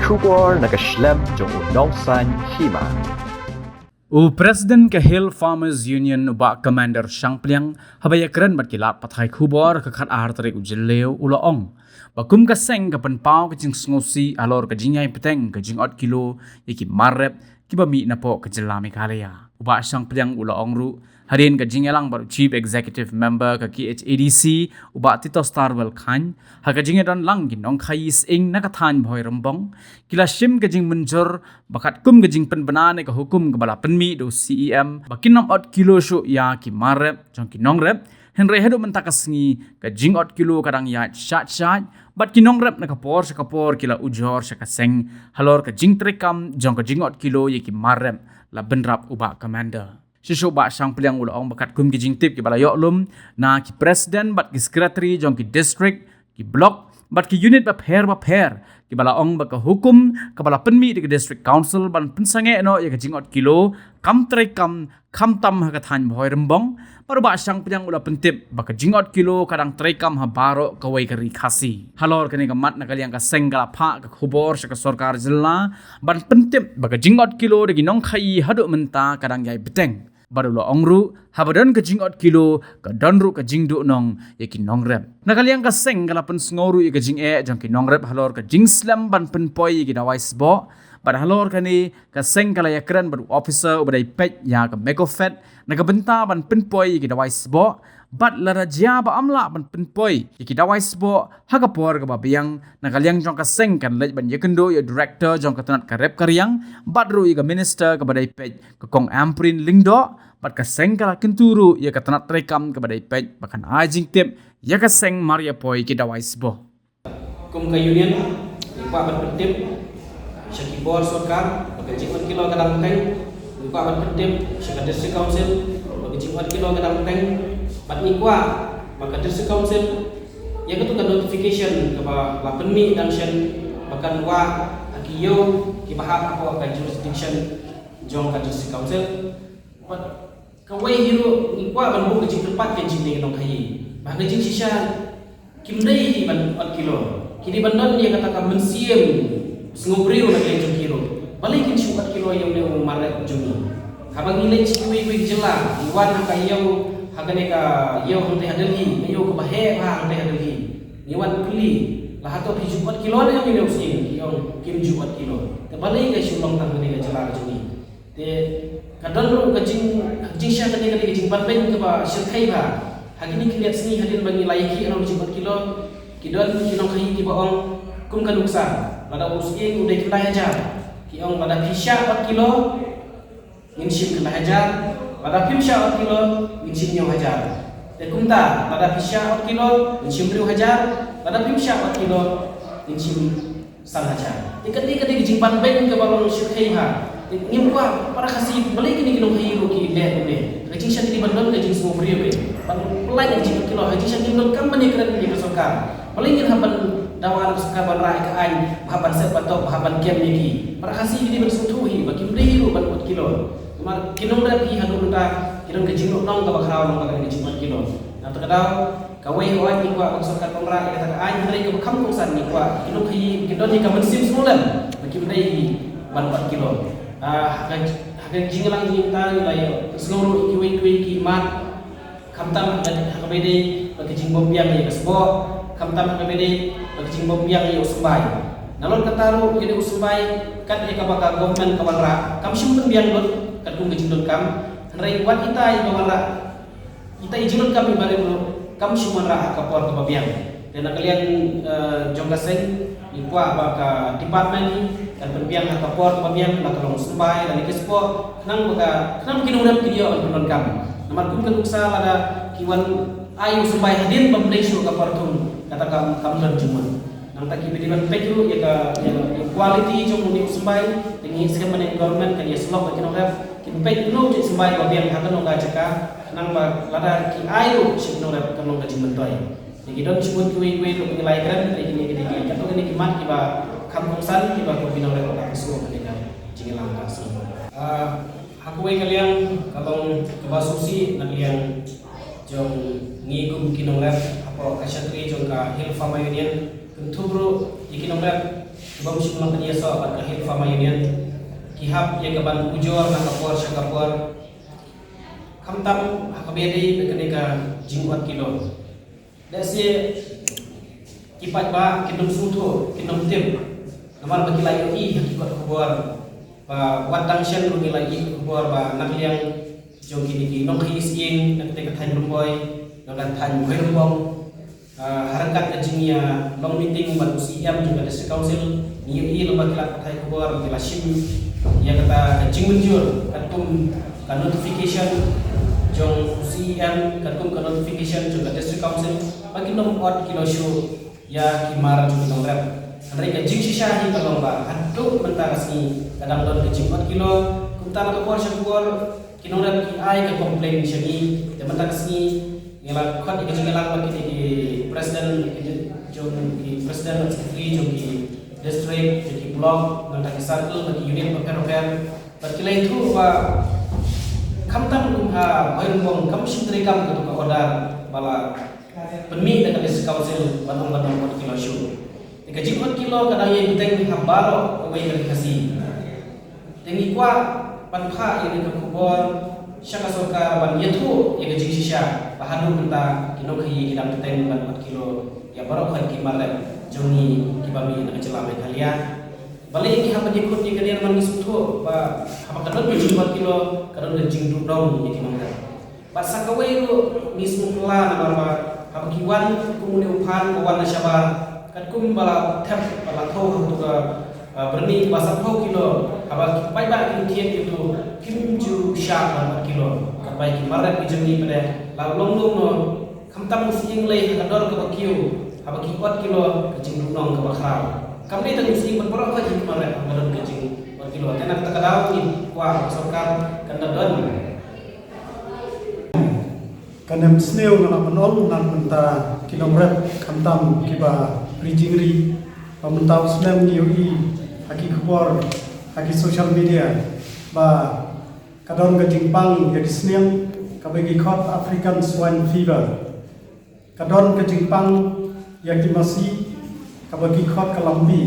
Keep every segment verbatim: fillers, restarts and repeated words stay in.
Khubor na ka shlem jong u Nongsaiñ Hima. U President ka Hill Farmers Union, u Bah Commander Shangpliang, haba ïakren bad ki lad pathai khubor ka khatar tarik u Jylliew, u la ong ba kum ka seng ka pynpaw ka jingsngewsih halor ka jingïai bteng ka jingot kilo ïa ki mar rep kiba mih napoh ka jylla Meghalaya. U Bah Shangpliang u la ong ruh, hadien ka jingïalang bad u Chief Executive Member ka K H A D C, u Bah Tito Starwell Chyne, ha ka jingïadon lang ki nongkhaïi sying na ka thaiñ Bhoirymbong, ki la shim ka jingmynjur ba katkum ka jingpynbna ne ka hukum kaba la pynmih da u C E M ba kin ym ot kilo shuh ïa ki mar rep jong ki nongrep, hynrei haduh mynta ka sngi ka jingot kilo ka dang ïaid shait shait, bad ki nongrep na ka por sha ka por ki la ujor sha ka seng halor ka jingtreikam jong ka jingot kilo ïa ki mar rep, la bynrap u Bah Commander. Shisha u Bah Shangpliang u la ong ba katkum ki jingtip kiba la ïoh lum na ki president bad ki secretary jong ki district, ki block bad ki unit bapher bapher, kiba la ong ba ka hukum kaba la pynmih da ka District Council ban pynsangeh noh ïa ka jingot kilo kam treikam, khamtam ha ka thaiñ Bhoirymbong. Bad u Bah Shangpliang u la pyntip ba ka jingot kilo ka dang treikam ha baroh kawei ka ri Khasi. Halor kane ka mat, na ka liang ka seng ka la phah ka khubor sha ka sorkar jylla ban pyntip ba ka jingot kilo da ki nongkhaïi haduh mynta ka dang ïai bteng. Bad u la ong ruh, haba don ka jingot kilo, ka don ruh ka jingduhnong ïa ki nongrep. Na ka liang ka seng ka la pynsngew ruh ïa ka jingeh jong ki nongrep halor ka jingslem ban pynpoi ïa ki dawai sboh. Bad halor kane ka seng ka la ïakren bad u officer uba dei peit ïa ka MACOFED na ka bynta ban pynpoi ïa ki dawai sboh. Bad lada jia ba ym lah ban pynpoi ïa ki dawai sboh ha ka por kaba biang, na ka liang jong ka seng kan leit ban ïakynduh ïa u director jong ka tnat ka rep ka riang bad ruh ïa ka minister kaba dei peit, ka Kong Ampareen Lyngdoh, bad ka seng ka la kyntu ruh ïa ka tnat treikam kaba dei peit ba kan ai jingtip ïa ka seng mar ïa poi ki dawai sboh. Kum ka union, ngi kwah ban pyntip sha ki bor sorkar ba ka jingot kilo ka dang bteng. Ngi kwah ban pyntip sha ka District Council ba ka jingot kilo ka dang bteng. Bad ngi kwah ba ka District Council, ïa katu ka notification kaba la pynmih dang shen, ba kan wah ha ki ïew kiba hap hapoh ka jurisdiction jong ka District Council. Bad kawei hi ruh, ngi kwah ban buh ka jingkyrpad ka jong ngi ki nongkhaïi ba ka jingshisha kim dei hi ban ot kilo. Ki dei ban don ïa kata ka mynsiem sngewbriew na ka liang jong ki ruh. Balei kin shu ot kilo ïa une u mar rep jong ngi? Haba ngi leit sha kiwei kiwei ki jylla, ngi wan ha ka ïew, ha kane ka ïew hangtei ha Delhi, ka ïew kaba heh bha hangtei ha Delhi. Ngi wan kylli, la hato phi ju ot kilo ne em ïa une u sying? Ki ong kim ju ot kilo. Te balei ka shu long tang kane ka jylla ka jong ngi? Te ka don ruh ka jing, ka jingshisha kane, kane ka jingbanbeiñ kaba shyrkhei bha. Ha kine ki miet sngi hadien ba ngi la ïakhih halor ka jingot kilo, ki don ki nongkhaïi kiba ong kum ka nuksa, lada u sying u dei khyndai hajar, ki ong lada phi shah ot kilo ngin shim khyndai hajar, lada phim shah ot kilo ngin shim hynñiew hajar. Te kumta lada phi shah ot kilo ngin shim hynriew hajar, lada phim shah ot kilo ngin shim san hajar. Te kane, kane ka jingbanbeiñ kaba long shyrkhei bha. Te ngim kwah para Khasi, balei kine ki nongkhaïi ruh ki leh kumne? Ka jingshisha ki dei ban don ka jingsngewbriew, ban pyllait ïa ka jingot kilo, ka jingshisha ngim donkam ban ïakren ïa ka sorkar. Balei ngin hap ban dawa ïa ka sorkar ban rah ïa ka aiñ, ba hap ban set ba tok, ba hap ban kem ïa ki? Para Khasi ki dei ban sngewthuh hi ba kim dei ruh ban ot kilo. Namar ki nongrep hi haduh mynta ki don ka jingduhnong kaba khraw lyngba kane ka jingot kilo. Na kata ka daw, kawei hooid ngi kwah ba ka sorkar kan rah ïa kata ka aiñ, hynrei kaba kham kongsan ngi kwah ki nongkhaïi kin don ïa ka mynsiem sngewlem ba kim dei hi ban ot kilo. Ah, ha ka, ha ka jingïalang jong ngi mynta ngi la ïohsngew ruh ïa kiwei kiwei ki mat, khamtam ha ka, ha kaba ïadei bad ka jingbym biang ïa ka sboh, khamtam ha kaba ïadei bad ka jingbym biang ïa u symbai. Nalor kata ruh ïa u symbai, kat ïa kaba ka government ka wanrah, kam shym pynbiang lut katkum ka jingdonkam. Hynrei wat ita iba wanrah, ita i jingdonkam iba rit ruh kam shym wanrah ha ka por kaba biang. Te na ka liang, eh, jong ka seng, ngi kwah ba ka department kan pynbiang ha ka por kaba biang, la ka long symbai lane ka sboh, khnang ba ka, khnang ba ki nongrep kin ïoh ban pyndonkam. Namar kum ka nuksa, lada ki wan ai u symbai hadien bym dei shuh ka por thung, kata kam, kam don jingmut. Nangta kiba dei ban peit ruh ïa ka, ïa ka quality jong une u symbai. Te ngi skhem ba ka government kan ïasyllok bad ki nongrep, kin peit uno u symbai ba biang ha kano ka jaka, khnang ba lada ki ai ruh sha ki nongrep kan long ka jingmyntoi. Te ki don shibun kiwei kiwei ruh ba ngi la ïakren, te kine, kine, kine, kine ki mat kiba kham kongsan kiba kum ki nongrep la pynsngew ha kane ka jingïalang ka sngi. Ah, ha kawei ka liang ka long kaba sngewsih na ka liang jong ngi kum ki nongrep hapoh ka shatri jong ka Hill Farmer Union, kynthup ruh ïa ki nongrep Bym shym la pynïasoh bad ka Hill Farmer Union, ki hap ïa ka ban ujor na ka por sha ka por. Khamtam ha kaba ïadei bad kane ka jingwad kilo. Lehse ki paidbah kin ym sngewthuh, kin ym tip. Namar ba ki la ïohi ha ki kot khubor ba wat dang shen ruh ngi la ïohi khubor ba na ka liang jong kine ki nongkhaïi sying na kata ka thaiñ Ramboi, na ka thaiñ Bhoirymbong, ah, ha ryngkat ka jingïalong meeting bad u C E M jong ka District Council, ngi ïohi lyngba ki lad pathai khubor ba ki la shim ïa kata ka jingmynjur katkum ka notification jong u C E M, katkum ka notification jong ka District Council ba kin ym wad kilo shuh ïa ki mar jong ki nongrep. Hynrei ka jingshisha hi ka long ba haduh mynta ka sngi ka dang don ka jingwad kilo. Kumta na ka por sha ka por ki nongrep ki ai ka complain sha ngi. Te mynta ka sngi ngi la khot ïa ka jingïalang bad kine ki president, ki jong ki president bad secretary jong ki district, jong ki block, nangta ki circle bad ki unit bapher bapher. Bad ki la ïathuh ba khamtam kum ha Bhoirymbong kam shym treikam katu ka order ba la pynmih da ka District Council ban ong ban ym wad kilo shuh. Te ka jingwad kilo ka dang ïai bteng ha baroh kawei ka ri Khasi. Te ngi kwah ban phah ïa kane ka khubor sha ka sorkar ban ïathuh ïa ka jingshisha ba haduh mynta ki nongkhaïi ki dang bteng ban wad kilo ïa baroh khoit ki mar rep jong ngi kiba mih na ka jylla Meghalaya. Balei ngi hap ban ïakhun ïa kane? Namar ngi sngewthuh ba haba ka don ka jingwad kilo ka don ka jingduhnong ïa ki nongrep. Bad sa kawei ruh ngi sngewphylla namar ba haba ki wan kum une u phan ba wan na shabar, katkum ba la thep ba la thew ha katu ka, ah, byrni ba sanphew kilo, haba ki paidbah ki thied ïa uto kim ju shah ban wad kilo. Katba ïa ki mar rep ki jong ngi pat la long lum noh. Khamtam u sying lei ha ka dor kaba kiew, haba ki wad kilo ka jingduhnong kaba khraw. Kam dei tang u sying, bad baroh ka jingkmar eh ha ka don ka jingwad kilo. Te na kata ka daw ngi kwah ka sorkar kan da don. Kan ym sniew nga la pynol na mynta ki nongrep khamtam kiba ri jingri, ba mynta u snem ngi ïohi ha ki khubor, ha ki social media, ba ka don ka jingpang ïa ki sniang kaba ki khot African Swine Fever. Ka don ka jingpang ïa ki masi kaba ki khot ka lampi.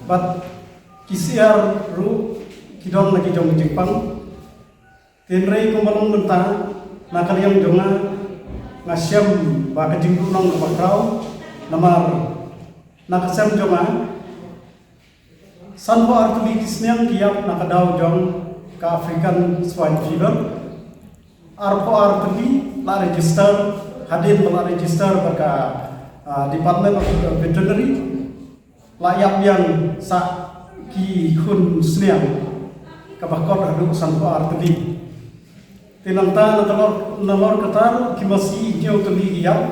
Bad ki syiar ruh ki don la ki jong ka jingpang. Hynrei kumba long mynta, na ka liang jong nga, nga shem ba ka jingduhnong kaba khraw, namar na ka sem jong nga, sanphew ar tylli ki sniang ki ïap na ka daw jong ka African Swine Fever. Arphew ar tylli la register, hadien ba la register bad ka, ah, Department of Veterinary, la ïap biang sa ki khun sniang kaba kot haduh sanphew ar tylli. Te nangta na ka lor, na lor kata ruh ki masi hynñiew tylli ki ïap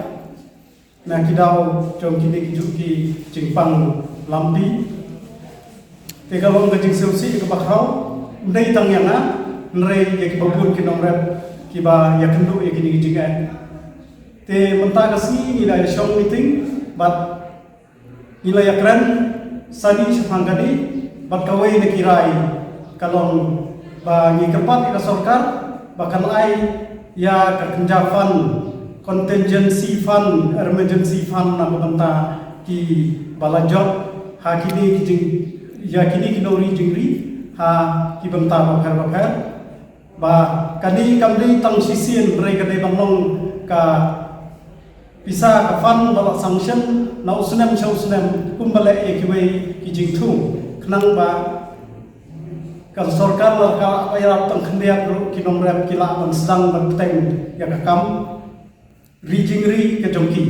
na ki daw jong kine ki ju ki jingpang lampi. Te ka long ka jingsngewsih kaba khraw, ym dei tang ïa nga, hynrei ïa kiba bun ki nongrep kiba ïakynduh ïa kine ki jingeh. Te mynta ka sngi ngi la ïa shong meeting bad ngi la ïakren sani shaphang kane, bad kawei na ki rai ka long ba ngi kyrpad ïa ka sorkar ba kan ai ïa ka kynja fund, contingency fund, emergency fund na ka bynta kiba la jot ha kine ki jing, ïa kine ki nongri jingri ha ki bynta bapher bapher. Ba kane kam dei tang shisien, hynrei ka dei ban long ka pisa, ka fund ba la sanction na u snem sha u snem kumba leh ïa kiwei ki jingthung, khnang ba ka sorkar la ka ïarap tang khyndiat ruh ki nongrep ki lah ban sdang ban bteng ïa ka kam ri jingri ka jong ki.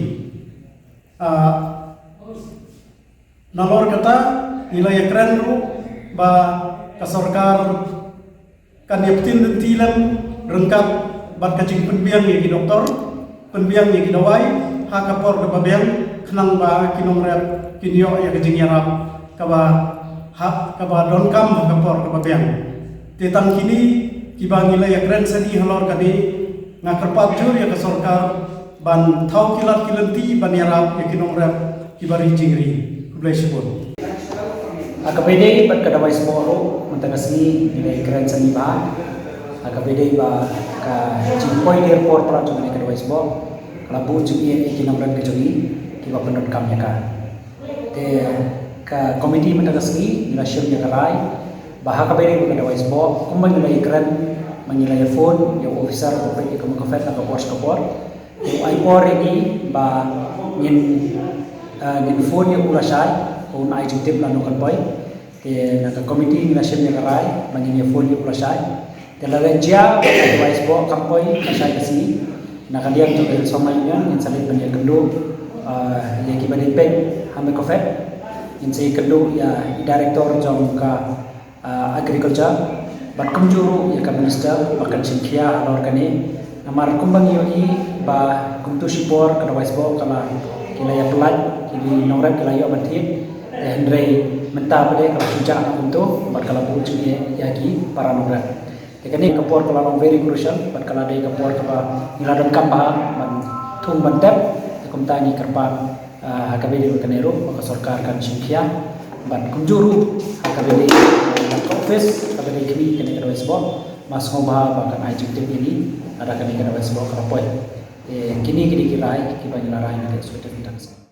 Ah, nalor kata, ngi la ïakren ruh ba ka sorkar kan ïa pynthikna lem ryngkat bad ka jingpynbiang ïa ki doktor, pynbiang ïa ki dawai ha ka por kaba biang, khnang ba ki nongrep kin ïoh ïa ka jingïarap kaba, ha, kaba donkam ha ka por kaba biang. Te tang kine kiba ngi la ïakren sani halor kane, nga kyrpad jur ïa ka sorkar ban thaw ki lad ki lynti ban ïarap ïa ki nongrep kiba ri jingri. Khublei shibun. Ha kaba ïadei bad ka dawai sboh ruh, mynta ka sngi ngi la ïakren sani bha. Ha kaba ïadei bad ka jingpoi tiar por para jong kane ka dawai sboh, ka la buh jingeh ïa ki nongrep ka jong ngi kiba pyndonkam ïa ka. Te Committee mynta ka sngi ngi la shim ïa ka rai ba ha kaba ïadei bad ka dawai sboh kumba ngi la ïakren, ba ngi la ïa phone ïa u officer ba peit ïa ka Mukafet na ka por sha ka por. Te u ai por ïa ngi ba ngin, eh, ngin phone ïa u lashai, un ai jingtip lano kan poi. Te na ka committee ngi la shim ïa ka rai ba ngin ïa phone ïa u lashai. Te lada jia ba ka dawai sboh kam poi lashai ka sngi, na ka liang jong ka Hillsong Mine Union ngin sa leit ban ïakynduh, eh, ïa kiba dei peit ha Mukafet. Ngin sa ïakynduh ïa i director jong ka, eh, agriculture bad kumjuh ruh ïa ka minister ba kan shim khia halor kane. Namar kumba ngi ïohi ba kumto shipor ka dawai sboh ka la, ki la ïa pyllait, ki nongrep ki la ïoh ban thied. Te hynrei mynta pat de ka la shu jah na kumto bad ka la buh jingeh ïa ki para nongrep. Te kane ka por ka la long very crucial bad ka la dei ka por kaba ngi la donkam bha ban thung ban tep. Te kumta ngi kyrpad, ah, ha kaba ïadei bad kane ruh ba ka sorkar kan shim khia bad kumjuh ruh ha kaba ïadei bad ka office kaba dei khmih kane ka dawai sboh, ma sngewbha ba kan ai jingtip ïa ngi lada kane ka dawai sboh ka la poi. Te kine ki dei ki rai kiba ngi la rai na ka executive mynta ka sngi.